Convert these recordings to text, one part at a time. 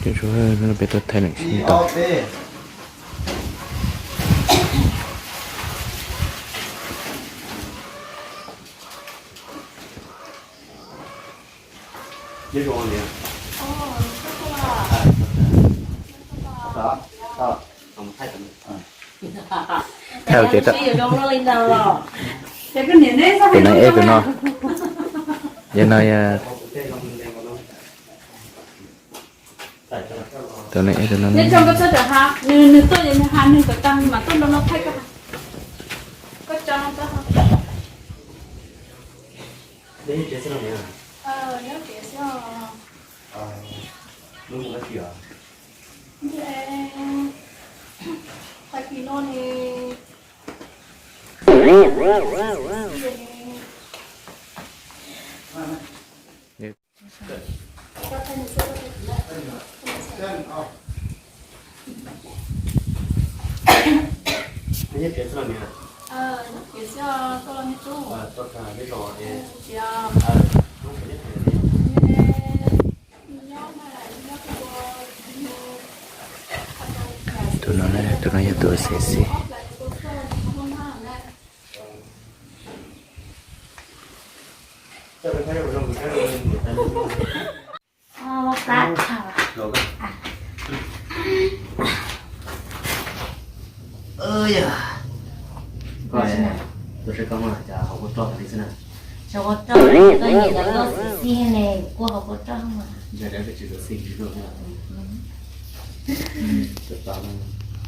Peb tuaj thaij leem sib tau. Thaij ua ke, tus no eb tus no, yog no yog tus no eb tus no. Nws tuaj, nws has nws kom tag mas tuaj nrog no thaij koj. Koj tso no tso. Nyob tsev xwb no. Tag kis no ne, nyob tsev xwb no ne. Tus no, tus no yog tus xis xis. Koj, tuaj saib koj mas cas hauv kua roj tas li xwb na. Xyov kua roj, koj nyiam cov loj xim xij ne, kua hauv kua roj mas.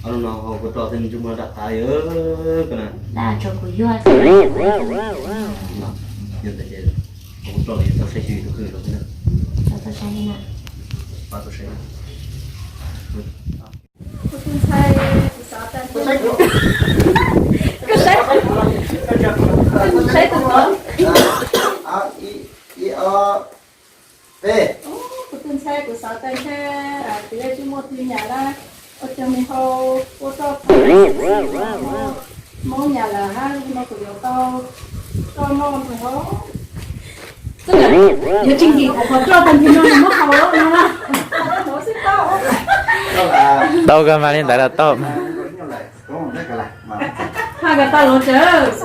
Ob lub no hauv kua roj tej me ntsis muag nram qav yog koj na. Dab tso kuv yuag. Yog ntawd ces hauv kua roj yog tau saib xyuas tus kheej rau xwb na. Tau saib na. Pab tau saib na. Kuv tus ntxhais, kuv xav tag nrho. Koj saib, koj saib tus no. Ib, ob, peb. Kuv tus ntxhais, kuv xav tag nrho, kuv yeej tsis muaj tus nyam na, ua cas nws ho ua roj, Hmoob nyam lawm hab, no kuv yuav tau roj noj ntag hos. Yuav tsis nkim kuv qhov roj tag nrho no nws muab haus lawm no na. Tau kawg mas li ntawd los tau. Haj kawg tau los tsaws.